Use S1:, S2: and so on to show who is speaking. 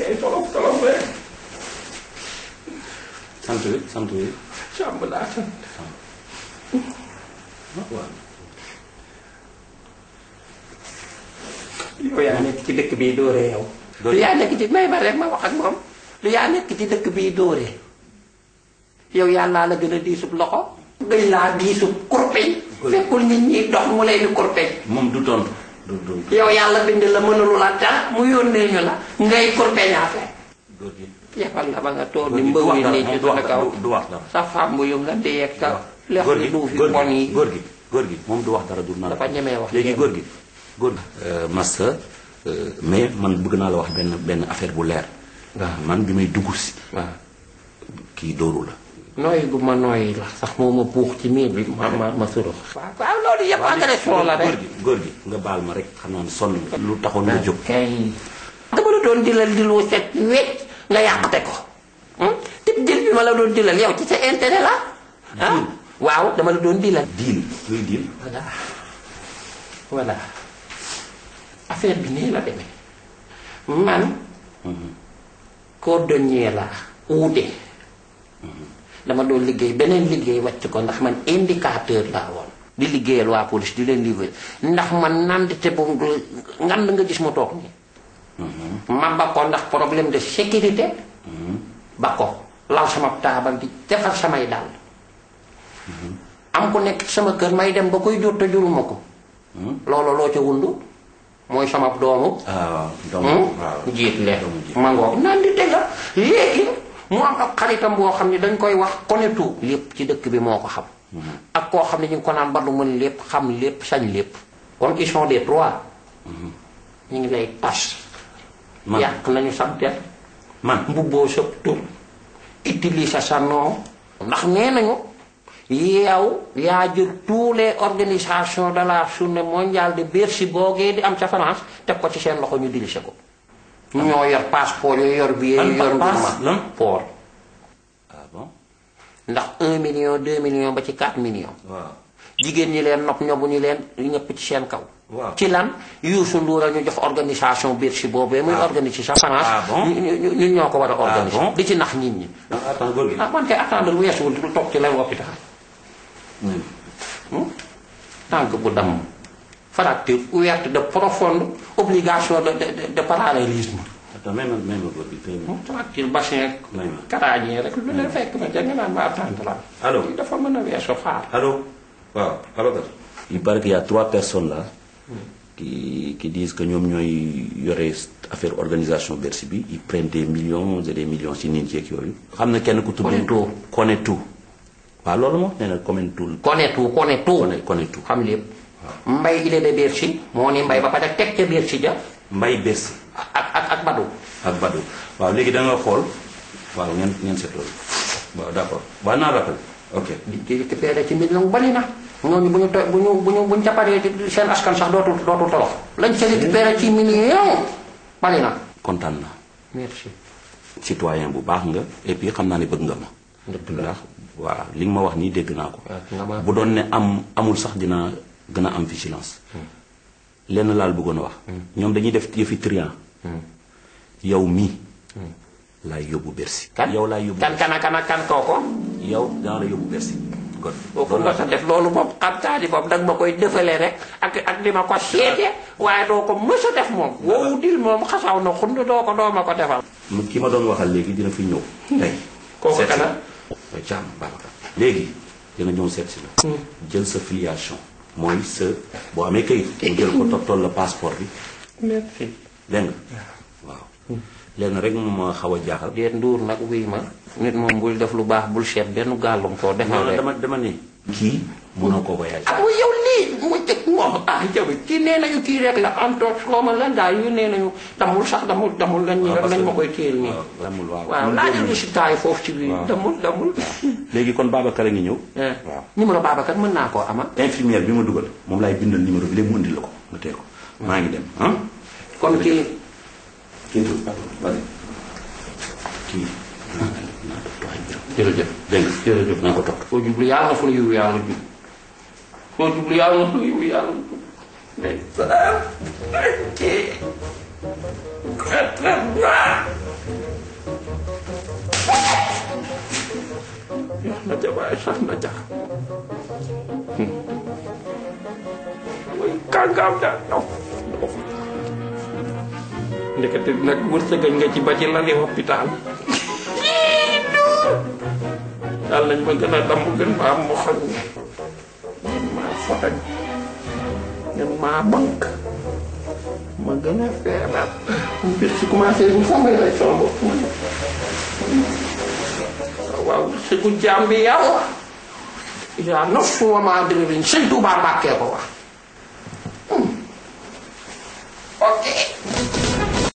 S1: kay tolof rek.
S2: sant wi.
S1: Samb laa sant.
S2: waaw.
S1: yow yaa nekk ci dëkk bii dóore yow. lu yaa nekk ci may ma rek ma wax ak moom. lu yaa nekk ci dëkk bii dóore. yow yàllaa la gën a diisub loxo. gëñ laa diisub kurpeñ. fekkul nit ñi dox mu lay ni kurpeñ.
S2: moom du tontu.
S1: yow yàlla bind la mënulu la dara mu yónnee ñu la ngay kurpeñaate.
S2: góor gi.
S1: yebal la ba nga toog ni mbëw yi nii ci sa kaw.
S2: du wax dara.
S1: sa femme yu nga dee ka. lex li du fi bon yi.
S2: góor gi moom du wax dara du nar.
S1: dafa ñemee wax
S2: léegi góor gi. Massa mais man bëgg naa la wax benn affaire bu leer.
S1: waaw
S2: man bi may dugg si.
S1: waaw
S2: kii dóoru la.
S1: nooyi gu ma nooyi la sax moo ma puux ci miir bi ma surux. waaw loolu yëpp agression la rek.
S2: góor gi nga baal ma rek xam naa ne sonn lu taxoon nga jóg.
S1: kay dama la doon dilal dilu set wecc nga yàqate ko. tip dil bi ma la doon dilal yow ci sa intérêt la. waaw dama la doon dilal.
S2: diil luy diil.
S1: voilà affaire bi nii la demee man. cordonnier la wuute. dama doon liggéey beneen liggéey wàcc ko ndax man indicateur laa woon. di liggéeyal waa police di leen liggéey ndax man nandite bu ngand nga gis mu toog nii. ma ba ko ndax problème de sécurité. ba ko lal sama taabal di defar samay dàll. am ku nekk sama kër may dem ba koy jur te juruma ko. loolu loo ca wundu mooy sama doomu. jiit leen ma ngoog nandite la léegi. mu am ak xaritam boo xam ne dañ koy wax konetu lépp ci dëkk bi moo ko xam. ak koo xam ne ñu ngi ko naan Badou mën lépp xam lépp sañ lépp. kon ils sont des trois. ñu ngi lay tas. yàq nañu sa der. mbubboo sa tur. utilise sa nom. ndax nee nañu yow yaa jël tous les organisations de la journée mondiale de Bercy boogee di am ca France teg ko ci seen loxo ñu dirigé ko. ñoo yor passeport yooyu yor billet yooyu yor mbir port.
S2: ah bon.
S1: ndax 1 million 2 millions ba ci 4 millions.
S2: waaw
S1: jigéen ñi leen nopp ñobu ñu leen ñëpp ci seen kaw.
S2: waaw
S1: ci lan Youssou Ndour ñu jox organisation Bercy boobee muy organiser sa France.
S2: ah bon
S1: ñun ñoo ko war a organiser. di ci nax nit ñi.
S2: attends góor gi.
S1: man kay attendre weesuwul du toog ci lay hôpital. tànk bu damm. fracture ouverte de profonde obligation de parallélisme.
S2: attends même góor gi tey
S1: fracture bassin cardiaque rek lu ne fekk na ja nga naan ma attendre la.
S2: allo
S1: dafa mën a weesu xaar.
S2: allo waaw allo. il paraît qu'il y a 3 personnes là. qui disent que ñoom ñooy yore affaire organisation Bercy bi ils prennent des millions et des millions ci nit yeeg yooyu. xam na kenn ku tudd. Konetu. waaw loolu moom nee na Konetu. xam lépp. Mbay il est de Bercy moo ni Mbay ba pare teg ca Bercy ja. Mbay Bercy.
S1: ak Badou.
S2: ak Badou waaw léegi da nga xool waaw ngeen seet loolu waaw d'accord waaw naa rappel ok.
S1: di récupéré ci million bari na. ñooñu bu ñu ca paree seen askan sax dootul torox. lañ ca récupéré ci million bari na.
S2: kontaan naa.
S1: merci.
S2: citoyen bu baax nga et puis xam naa ne bëgg nga ma. ndax waaw li nga ma wax nii dégg naa ko. bu doon ne amul sax dina gën a am vigilance. lenn laal bëggoon a wax. ñoom dañuy def yëfi trian. yow mii. laay yóbbu Bercy. yow laay yóbbu
S1: kan kooko.
S2: yow dana la yóbbu Bercy. kon
S1: boo nga sa def loolu moom xam taani boobu danga ma koy defalee rek ak di ma ko seete waaye doo ko mës a def moom. woowu dil moom xasaw na xund doo ma ko defal.
S2: ki ma doon waxal léegi dina fi ñëw. tey
S1: kooku kana.
S2: Thiam Babacar léegi dina ñëw seet si la. jël sa filiation. mooy sa boo amee kayit. mu jël ko toppatoo la passeport bi.
S1: merci.
S2: dégg nga waaw. lenn rek moom ma xaw a jaaxal.
S1: déet Ndour nag wuy ma. nit moom bul def lu baax bul seet benn gàllankoor. defal rek
S2: dama ne. kii mënoo ko voyage.
S1: yow lii mu jëkk moom kii nee nañu kii rek la entoog xaw ma lan daal yu nee nañu damul sax damul lañ ma koy téel nii.
S2: damul
S1: waaw laajal résultat yi foofu ci biir. damul.
S2: léegi kon Babacar a ngi ñëw.
S1: waaw numéro Babacar mën naa koo ama.
S2: infirmière bi ma dugal moom laay bindal numéro bi léegi mu indi la ko nga tee ko. maa ngi dem ah.
S1: kon kii.
S2: kii kii.
S1: jërëjëf
S2: dégg nga
S1: jërëjëf
S2: naa ko topp.
S1: foo jublu yàlla na fu la yiw yàlla jub foo jublu yàlla na fu la yiw yàlla jub mais yaay sax na jax mooy kàngaam daal dof ndekete nag wërsëgañ nga ci ba ci lali hôpital daal nañ ma gën a damm gën maa moxoñ gën maa fotañ gën maa bank ma gën a feebar mbir si commencé bu samay lay sama bopp waaw sëgu jaam bi yàlla yaa naf suma maa diriñ sëñ Tuubaa Mbàkke ko wax